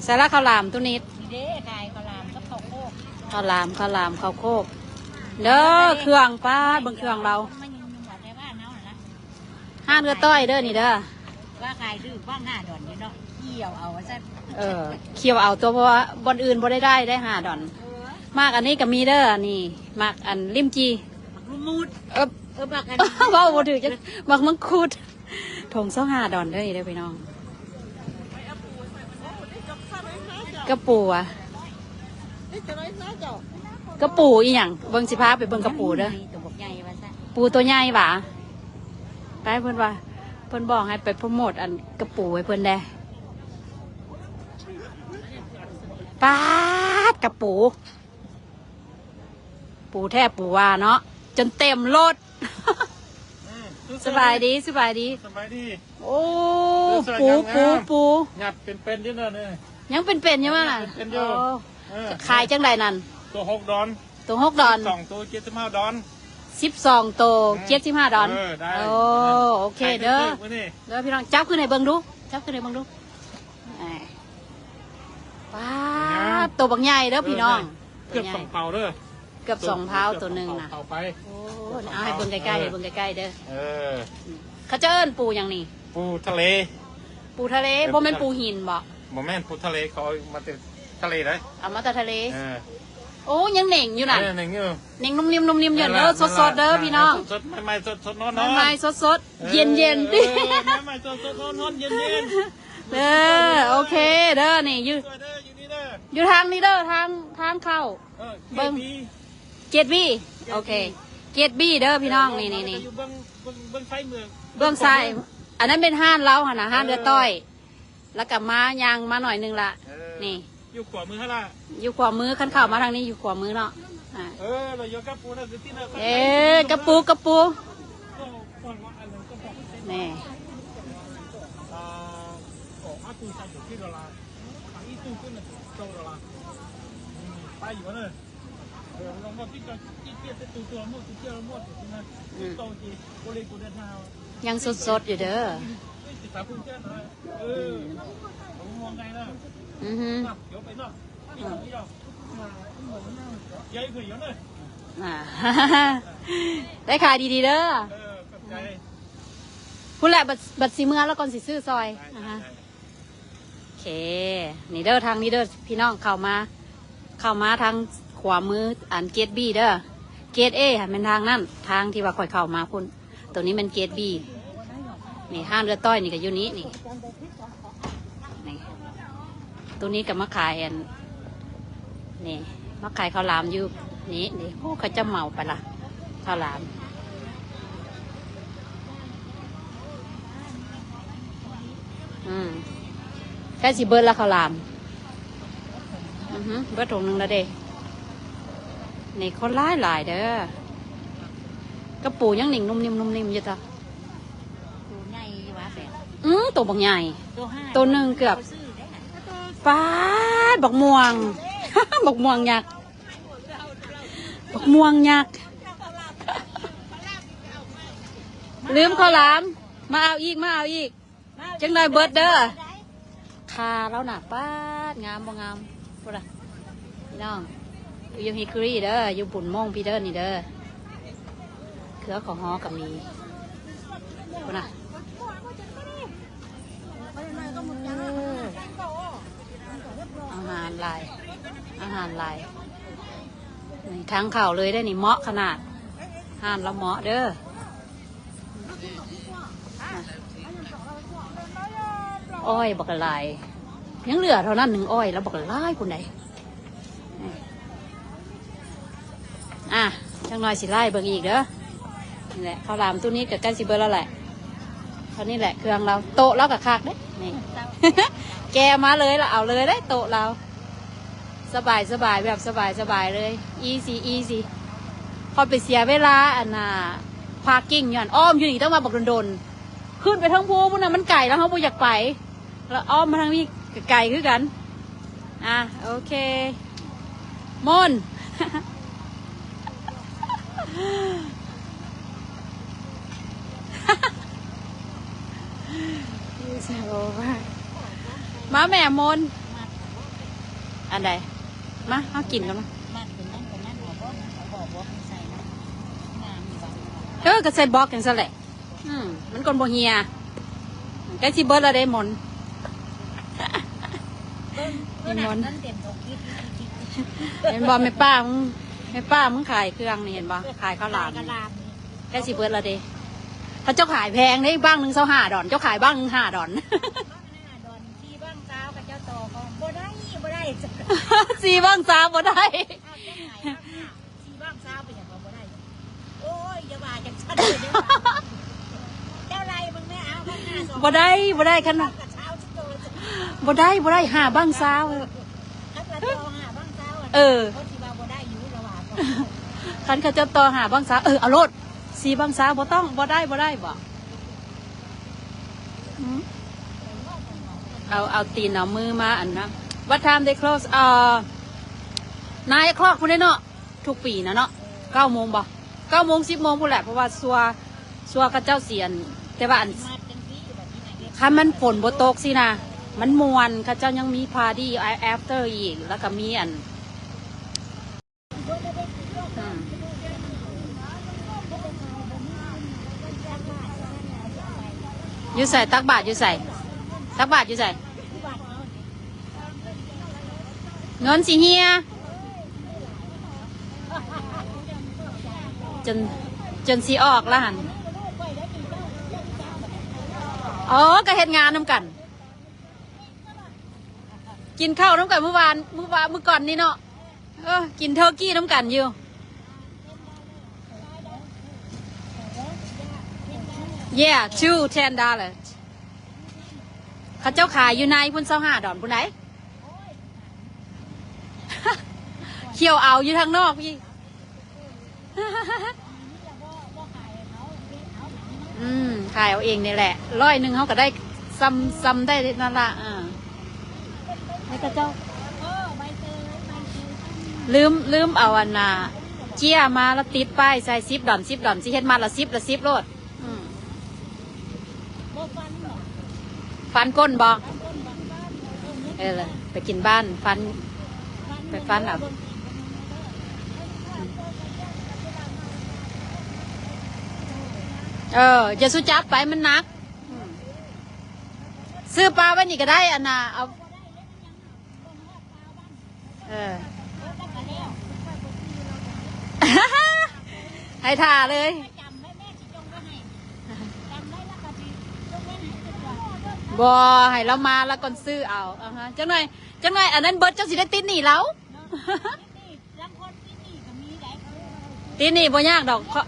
ໃສ່ລະເຂົ້າຫຼາມຕຸນິດ ນີ້ເດ້ ຂາຍເຂົ້າຫຼາມກັບເຂົ້າໂຄກ ເຂົ້າຫຼາມ ເຂົ້າຫຼາມ ເຂົ້າໂຄກເດີ ເຄື່ອງ ປາດ ເບິ່ງເຄື່ອງລາວ ມັນຢູ່ໃນບ້ານເຮົາຫັ້ນລະ ຮ້ານເອື້ອຍຕ້ອຍເດີນີ້ເດີ ວ່າຂາຍຖືກ ວ່າຫ້າດອນຢູ່ເນາະ ຂ້ຽວເອົາວ່າຊັ້ນ ເອີ ຂ້ຽວເອົາຕົວ ເພາະວ່າບ່ອນອື່ນບໍ່ໄດ້ໄດ້ ໄດ້ຫ້າດອນ ເອີ ໝາກອັນນີ້ກໍມີເດີ ອັນນີ້ໝາກອັນລິ້ມຈີ່ ໝາກລູກມູດ ເອີ ເອີ ໝາກອັນ ເວົ້າບໍ່ຖືກຈັກ ໝາກມັງຄຸດ ຖົງຊາວຫ້າດອນເດີນີ້ເດີພີ່ນ້ອງ ກະປູຫວາ ກະປູອີ່ຫຍັງ ເບິ່ງ ຊິພາໄປເບິ່ງກະປູເດີ ໂຕບັກໃຫຍ່ວ່າຊັ້ນ ປູໂຕໃຫຍ່ຫວາ ໄປ ເພິ່ນວ່າ ເພິ່ນບອກໃຫ້ໄປໂປຣໂມດອັນກະປູໃຫ້ເພິ່ນແດ່ ປາດ ກະປູ ປູແທ້ປູວ່າເນາະ ຈົນເຕັມລົດ ອືມ ສະບາຍດີ ສະບາຍດີ ສະບາຍດີ ໂອ້ ເອີ ເສື້ອ ປູ ຍັງ ປູ ປູ ຍັບເປັນໆຢູ່ເດີນີ້ ຍັງເປັນໆຢູ່ວ່າ ຍັງເປັນໆຢູ່ ໂອ້ ເອີ ຂາຍຈັ່ງໃດນັ້ນ ໂຕຫົກດອນ ໂຕຫົກດອນ ສິບສອງໂຕ ເຈັດສິບຫ້າດອນ ສິບສອງໂຕ ເອີ ເຈັດສິບຫ້າດອນ ເອີ ໄດ້ ໂອ້ ໂອເຄເດີ ເດີພີ່ນ້ອງ ຈັບຂຶ້ນໃຫ້ເບິ່ງດູ ຈັບຂຶ້ນໃຫ້ເບິ່ງດູ ປາດ ໂຕບັກໃຫຍ່ເດີພີ່ນ້ອງ ເກືອບສອງເພົາເດີ ເກືອບສອງເພົາໂຕໜຶ່ງນະ ໂອ້ ເອົາໃຫ້ເບິ່ງໃກ້ໆ ໃຫ້ເບິ່ງໃກ້ໆເດີ ເອີ ເຂົາເຈົ້າເອີ້ນປູຫຍັງນີ້ ປູທະເລ ປູທະເລ ເອີ ບໍ່ແມ່ນປູຫີນບໍ ບໍ່ແມ່ນ ປູທະເລ ເຂົາເອົາມາແຕ່ທະເລເດ້ ເອົາມາແຕ່ທະເລ ເອີ ໂອ້ ຍັງເໜັງຢູ່ນັ້ນ ເອີ ເໜັງຢູ່ ເໜັງນຸ້ມນິ້ມນຸ້ມນິ້ມຢູ່ເດີ ແມ່ນລະ ສົດໆເດີ ແມ່ນລະ ພີ່ນ້ອງ ສົດໆ ໃໝ່ໆ ສົດໆ ຮ້ອນໆ ໃໝ່ໆ ສົດໆ ເຢັນໆ ເອີ ໃໝ່ໆ ສົດໆ ຮ້ອນໆ ເຢັນໆ ເດີ ໂອເຄເດີ ນີ້ຢູ່ ຢູ່ທາງນີ້ເດີ ທາງ ທາງເຂົ້າ ເອີ ເບິ່ງ ເກດບີ ໂອເຄ ເກດບີເດີພີ່ນ້ອງ ນີ້ໆ ຢູ່ເບື້ອງ ເບື້ອງ ເບື້ອງຊ້າຍມື ເບື້ອງຊ້າຍ ອັນນັ້ນແມ່ນຮ້ານລາວຫັ້ນນະ ຮ້ານເອື້ອຍຕ້ອຍ ແລ້ວກໍມາ ຍ່າງມາໜ້ອຍໜຶ່ງລະ ເອີ ນີ້ ຢູ່ຂວາມືຫັ້ນລະ ຢູ່ຂວາມື ຄັນເຂົ້າມາທາງນີ້ຢູ່ຂວາມືເນາະ ອ່າ ເອີ ກະປູ ກະປູ ນີ້ ອືມ ຍັງສົດໆຢູ່ເດີ ອືມ ອືຮຶ ອ່າ ໄດ້ຂາຍດີໆເດີ ພຸ້ນແຫຼະ ບັດ ບັດຊິເມືອແລ້ວກ່ອນຊິຊື້ຊ່ອຍ ໄດ້ ອ່າຮະ ໄດ້ ໂອເຄ ນີ້ເດີ ທາງນີ້ເດີ ພີ່ນ້ອງ ເຂົ້າມາ ເຂົ້າມາທາງຂວາມື ອັນເກດບີເດີ ເກດເອຫັ້ນແມ່ນທາງນັ້ນ ທາງທີ່ວ່າຂ້ອຍເຂົ້າມາພຸ້ນ ໂຕນີ້ແມ່ນເກດບີ ນີ້ ຮ້ານເອື້ອຍຕ້ອຍນີ້ກໍຢູ່ນີ້ ນີ້ ນີ້ ໂຕນີ້ກໍມາຂາຍອັນ ນີ້ ມາຂາຍເຂົ້າຫຼາມຢູ່ນີ້ ນີ້ ໂອ້ ເຂົາເຈົ້າເໝົາໄປລະ ເຂົ້າຫຼາມ ອືມ ໃກ້ຊິເບິດລະເຂົ້າຫຼາມ ອືຮຶ ເບິດຖົງໜຶ່ງລະເດ້ ນີ້ ຄົນຫຼາຍໆເດີ ກະປູຍັງໜິງນຸ້ມນິ້ມນຸ້ມນິ້ມຢູ່ຕະ ໂຕໃຫຍ່ຫວາແບບ ອື ໂຕບັກໃຫຍ່ ໂຕຫ້າ ໂຕໜຶ່ງເກືອບ ປາດ ບັກມ່ວງ ບັກມ່ວງຍັກ ບັກມ່ວງຍັກ ລືມເຂົ້າຫຼາມ ມາເອົາອີກ ມາເອົາອີກ ຈັກໜ້ອຍເບິດເດີ ຄາລາວນະ ປາດ ງາມບໍ່ງາມ ພຸ້ນນະ ພີ່ນ້ອງ ຢູ່ຮິກຣີເດີ ຢູ່ບຸນມົ້ງພີເດີນີ້ເດີ ເຄືອເຂົ້າຫໍກໍມີ ພຸ້ນນະ ເອີ ອາຫານຫຼາຍ ອາຫານຫຼາຍ ນີ້ທາງເຂົ້າເລີຍເດ້ນີ້ ເໝາະຂະໜາດ ຮ້ານລາວເໝາະເດີ. ອ້ອຍບັກຫຼາຍ ຍັງເຫຼືອເທົ່ານັ້ນໜຶ່ງ ອ້ອຍລະບັກຫຼາຍພຸ້ນໃດ. ອ່າ ຈັກໜ້ອຍຊິໄລ່ເບິ່ງອີກເດີ. ນີ້ແຫຼະ ເຂົ້າຫຼາມຕູ້ນີ້ກໍໃກ້ຊິເບິດແລ້ວແຫຼະ. ເທົ່ານີ້ແຫຼະເຄື່ອງລາວ ໂຕະລາວກໍຄັກເດ້ ນີ້ ແກ່ມາເລີຍ ລາວເອົາເລີຍເດ້ໂຕະລາວ. ສະບາຍ ສະບາຍ ແບບສະບາຍ ສະບາຍເລີຍ ອີຊີ ອີຊີ. ຂ້ອຍໄປເສຍເວລາ ອັນນ່າ ພາກກິ້ງ ຍ້ອນອ້ອມຢູ່ນີ້ ຕັ້ງວ່າບັກດົນໆ ຂຶ້ນໄປເທິງພູພຸ້ນນະ ມັນໄກ ແລ້ວເຮົາບໍ່ຢາກໄປ ແລ້ວອ້ອມມາທາງນີ້ກໍໄກຄືກັນ. ອ່ະ ໂອເຄ ມົນ ມາແມ່ມົນ. ອັນໃດ? ມາ ເຮົາກິນກັນມາ. ມັດຕົວນັ້ນຕົວນັ້ນເອົາບໍ່ ເອົາບໍ່ ບໍ່ໃສ່ນະ ງາມຢູ່ວ່າ. ເອີ ກໍໃສ່ບລັອກຈັ່ງຊັ້ນແຫຼະ. ອືມ ມັນກໍບໍ່ເຫ່ຍ. ໃກ້ຊິເບິດແລ້ວເດ້ມົນ. ເບິ່ງ ມີມົນ ເບິ່ງເຕັມຖົງ ເຫັນບໍ່ແມ່ປ້າ? ແມ່ປ້າ ມຶງຂາຍເຄື່ອງນີ້ ເຫັນບໍ່? ຂາຍເຂົ້າຫຼາມ ຂາຍເຂົ້າຫຼາມນີ້ ໃກ້ຊິເບິດແລ້ວເດ້. ເຂົາເຈົ້າຂາຍແພງເດ້ ບັ້ງໜຶ່ງຊາວຫ້າດອນ ເຈົ້າຂາຍບັ້ງໜຶ່ງຫ້າດອນ. ບັ້ງຫ້າດອນ ສີ່ບັ້ງຊາວ ເຂົາເຈົ້າຕໍ່ກໍບໍ່ໄດ້ ບໍ່ໄດ້. ສີ່ບັ້ງຊາວບໍ່ໄດ້. ອ້າວ ເຈົ້າຂາຍບັ້ງຫ້າ ສີ່ບັ້ງຊາວ ເປັນຫຍັງວ່າບໍ່ໄດ້? ໂອ້ຍ ຢ່າວ່າຈັ່ງຊັ້ນເດີ ເຈົ້າໄລ່ເບິ່ງແມ້ ເອົາບັ້ງຫ້າ ສອງ ບໍ່ໄດ້ ບໍ່ໄດ້ ຄັນ ບັ້ງກະຊາວ ບໍ່ໄດ້ ບໍ່ໄດ້ ຫ້າບັ້ງຊາວ. ຄັນວ່າຕໍ່ຫ້າບັ້ງຊາວ ເອີ ເຂົາຊິວ່າບໍ່ໄດ້ຢູ່ລະວ່າ. ຄັນເຂົາເຈົ້າຕໍ່ຫ້າບັ້ງຊາວ ເອີ ເອົາໂລດ ສີ່ບັ້ງຊາວ ບໍ່ຕ້ອງ ບໍ່ໄດ້ ບໍ່ໄດ້ບໍ? ອືມ ເອົາ ເອົາຕີນເອົາມືມາອັນນະ. What time they close? ເອີ nine o'clock ພຸ້ນເດ້ເນາະ ທຸກປີນະເນາະ. ເກົ້າໂມງບໍ? ເກົ້າໂມງ ສິບໂມງພຸ້ນແຫຼະ ເພາະວ່າຊົ່ວ ຊົ່ວເຂົາເຈົ້າຊິອັນ ແຕ່ວ່າອັນ ຄັນມັນຝົນບໍ່ຕົກຊີ້ນະ ມັນມ່ວນ ເຂົາເຈົ້າຍັງມີ party after ອີກ ແລ້ວກໍມີອັນ ອືມ ຢູ່ໃສ? ຕັກບາດຢູ່ໃສ? ຕັກບາດຢູ່ໃສ? ເງິນຊິເຫ່ຍ ຈົນ ຈົນຊິອອກລະຫັ້ນ. ອໍ ກໍເຮັດງານນຳກັນ ກິນເຂົ້ານຳກັນມື້ວານ ມື້ວານ ມື້ກ່ອນນີ້ເນາະ. ເອີ ກິນເທີກີ້ນຳກັນຢູ່. Yeah, two ten dollar. ເຂົາເຈົ້າຂາຍຢູ່ໃນພຸ້ນ ຊາວຫ້າດອນພຸ້ນໃດ. ຂ້ຽວເອົາຢູ່ທາງນອກພີ້. ອືມ ຂາຍເອົາເອງນີ້ແຫຼະ ຮ້ອຍໜຶ່ງເຮົາກໍໄດ້ ຊ່ຳ ຊ່ຳໄດ້ນັ້ນລະ. ເອີ ໃຫ້ເຂົາເຈົ້າ ລືມ ລືມເອົາອັນນ່າ ເຈ້ຍມາ ແລ້ວຕິດປ້າຍໃສ່ ສິບດອນ ສິບດອນ ຊິເຮັດມັດລະ ສິບລະ ສິບໂລດ. ອືມ ຟັນກົ້ນບໍ? ເອີ ໄປກິນບ້ານ ຟັນ ໄປຟັນເອົາ. ເອີ ຢ່າສູ່ຈັບໄປ ມັນໜັກ. ອືມ ຊື້ປາໄວ້ນີ້ກໍໄດ້ ອັນນ່າ ເອົາ ເອີ ໃຫ້ຖ້າເລີຍ. ບໍ່ ໃຫ້ລາວມາລາວກ່ອນຊື້ເອົາ. ອາຮະ ຈັກໜ່ອຍ ຈັກໜ່ອຍອັນນັ້ນເບິດ ເຈົ້າຊິໄດ້ຕິດໜີ້ລາວ. ຕິດໜີ້ບໍ່ຍາກດອກ ເຂົາ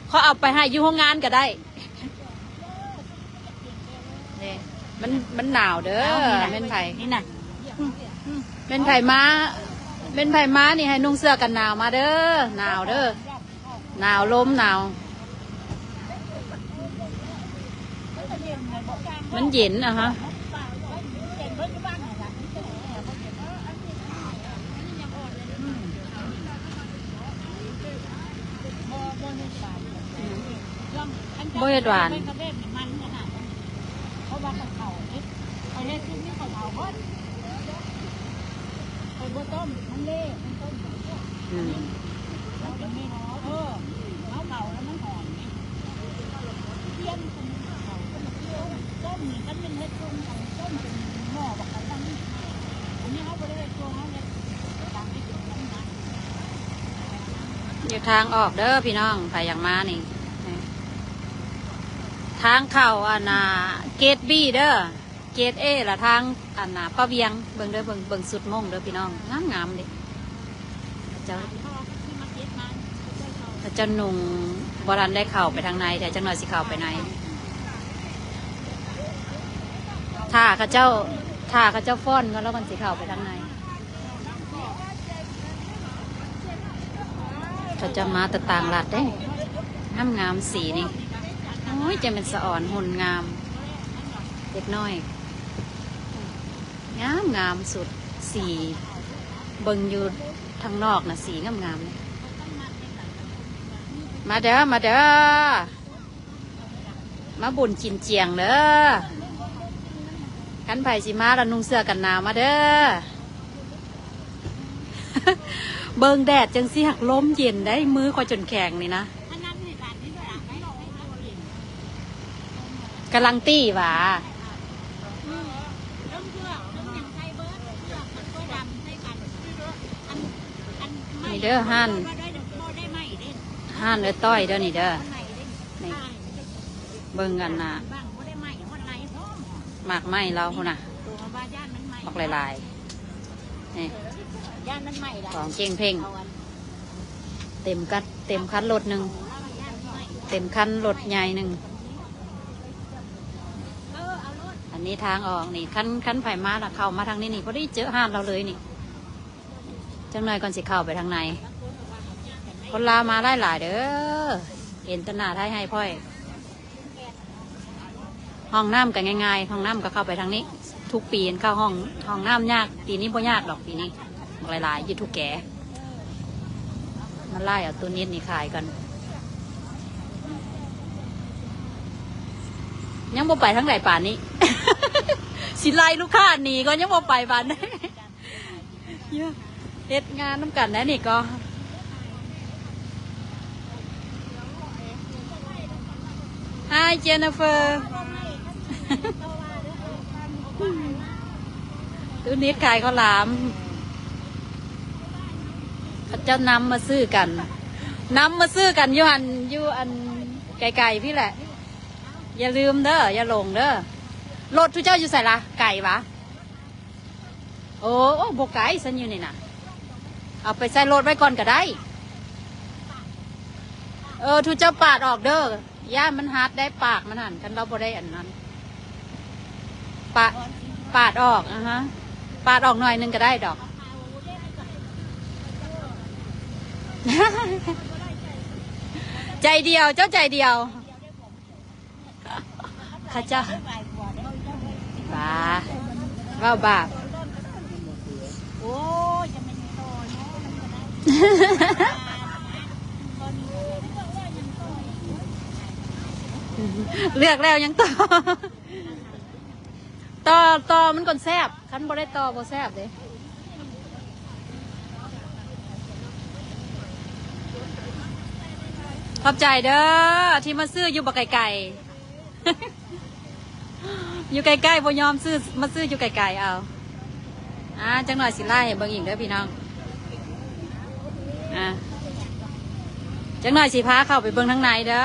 ເຂົາເອົາໄປໃຫ້ຢູ່ໂຮງງານກໍໄດ້. ນີ້ ມັນ ມັນໜາວເດີ. ແມ່ນໃຜ ນີ້ນະ ແມ່ນໃຜມາ ແມ່ນໃຜມານີ້ ໃຫ້ນຸ່ງເສື້ອກັນໜາວມາເດີ ໜາວເດີ. ໜາວ ລົມໜາວ ມັນເຢັນ ອາຮະ. ບໍ່ເຮັດຫວານ ເພາະວ່າເຂົາເຜົາເດ້ ເຂົາເຮັດຊຸບນີ້ເຂົາເຜົາເບິດ ເຂົາບໍ່ຕົ້ມ ມັນເລະ ມັນຕົ້ມ. ອືມ ມັນເປັນເມັດ ເອີ ເຮົາເຜົາແລ້ວມັນຫອມນີ້ ທຽນເຂົາເຜົາ ຕົ້ມນີ້ ຄັນແມ່ນເຮັດຊົງເຂົາຕົ້ມເປັນໝໍ້ບັກກະທັນ ອັນນີ້ເຮົາບໍ່ໄດ້ເຮັດຊົງ ເຮົາເຮັດຕາມທີ່ເປັນນະ. ຢູ່ທາງອອກເດີພີ່ນ້ອງ ໃຜຢາກມານີ້ ທາງເຂົ້າອັນນ່າ ເກດບີເດີ ເກດເອ ລະທາງອັນນ່າ ປາວຽງ. ເບິ່ງເດີ ເບິ່ງ ເບິ່ງຊຸດມົ້ງເດີພີ່ນ້ອງ ງາມໆເດ້. ເຂົາເຈົ້າ ເຂົາເຈົ້ານຸ່ງ ບໍ່ທັນໄດ້ເຂົ້າໄປທາງໃນ ແຕ່ຈັກໜ່ອຍຊິເຂົ້າໄປໃນ. ຖ້າເຂົາເຈົ້າ ຖ້າເຂົາເຈົ້າຟ້ອນກ່ອນ ແລ້ວມັນຊິເຂົ້າໄປທາງໃນ. ເຂົາເຈົ້າມາແຕ່ຕ່າງລັດເດ້ ງາມໆ ສີນີ້. ໂອ້ຍ ຈັ່ງແມ່ນສະອອນຫຸ່ນງາມ ເດັກນ້ອຍ ງາມໆ ສຸດ ສີ ເບິ່ງຢູ່ທາງນອກນະ ສີງາມໆ ເດ້. ມາເດີ ມາເດີ ມາບຸນກິນຈຽງເດີ. ຄັນໃຜຊິມາລະນຸ່ງເສື້ອກັນໜາວມາເດີ. ເບິ່ງແດດຈັ່ງຊີ້ ຫາກລົມເຢັນໄດ໋ ມືຂ້ອຍຈົນແຂງນີ້ນະ. ກຳລັງຕີຫວາ. ນີ້ເດີ ຮ້ານ ຮ້ານເອື້ອຍຕ້ອຍເດີ ນີ້ເດີ ນີ້ ເບິ່ງອັນນ່າ ໝາກໄມ້ລາວພຸ້ນນະ ບັກຫຼາຍໆ ນີ້ ຂອງເກັ່ງເພັ່ງ ເຕັມກັດ ເຕັມຄັນລົດໜຶ່ງ ເຕັມຄັນລົດໃຫຍ່ໜຶ່ງ. ອັນນີ້ທາງອອກນີ້ ຄັນ ຄັນໃຜມາລະເຂົ້າມາທາງນີ້ນີ້ ພໍດີເຈີຮ້ານລາວເລີຍນີ້. ຈັກໜ່ອຍກ່ອນຊິເຂົ້າໄປທາງໃນ. ຄົນລາວມາຫຼາຍໆເດີ ເຫັນແຕ່ໜ້າໄທໃຫ້ພ້ອຍ. ຫ້ອງນ້ຳກໍງ່າຍໆ ຫ້ອງນ້ຳກໍເຂົ້າໄປທາງນີ້. ທຸກປີເຂົ້າຫ້ອງ ຫ້ອງນ້ຳຍາກ ປີນີ້ບໍ່ຍາກດອກ ປີນີ້ບັກຫຼາຍໆ ຢູທູບເບີ ມາໄລ່ເອົາຕູ້ນິດນີ້ຂາຍກ່ອນ. ຍັງບໍ່ໄປທາງໃດປານນີ້ ຊິໄລ່ລູກຄ້າໜີກ່ອນ ຍັງບໍ່ໄປປານໃດ. ເຮັດງານນຳກັນແດ່ນີ້ກໍ. Hi Jennifer. ຕູ້ນິດຂາຍເຂົ້າຫຼາມ ເຂົາເຈົ້ານຳມາຊື້ກັນ ນຳມາຊື້ກັນຢູ່ຫັ້ນ ຢູ່ອັນໄກໆພີ້ແຫຼະ. ຢ່າລືມເດີ ຢ່າຫຼົງເດີ. ລົດທຸເຈົ້າຢູ່ໃສລະ? ໄກຫວາ? ໂອ້ ໂອ້ ບໍ່ໄກ ຊັ້ນຢູ່ນີ້ນະ ເອົາໄປໃສ່ລົດໄວ້ກ່ອນກໍໄດ້. ເອີ ທຸເຈົ້າປາດອອກເດີ ຢ້ານມັນຫັດໄດ້ປາກມັນຫັ້ນ ຄັນລາວບໍ່ໄດ້ອັນນັ້ນ ປາດ ປາດອອກ ອາຮະ ປາດອອກໜ້ອຍໜຶ່ງກໍໄດ້ດອກ. ໃຈດຽວ ເຈົ້າໃຈດຽວ. ເຂົາເຈົ້າ ບາ ເວົ້າບາບ ໂອ້ຍ ຈະແມ່ນຕໍ່ເນາະ ມັນກໍໄດ້ ເລືອກແລ້ວຍັງຕໍ່ ຕໍ່ ຕໍ່ມັນກ່ອນແຊບ ຄັນບໍ່ໄດ້ຕໍ່ບໍ່ແຊບເດ້. ຂອບໃຈເດີ ທີ່ມາຊື້ຢູ່ບໍ່ໄກໆ ຢູ່ໃກ້ໆ ບໍ່ຍອມຊື້ ມາຊື້ຢູ່ໄກໆ ເອົາ. ອ່າ ຈັກໜ້ອຍຊິໄລ່ໃຫ້ເບິ່ງອີກເດີພີ່ນ້ອງ ອ່າ ຈັກໜ້ອຍຊິພາເຂົ້າໄປເບິ່ງທາງໃນເດີ.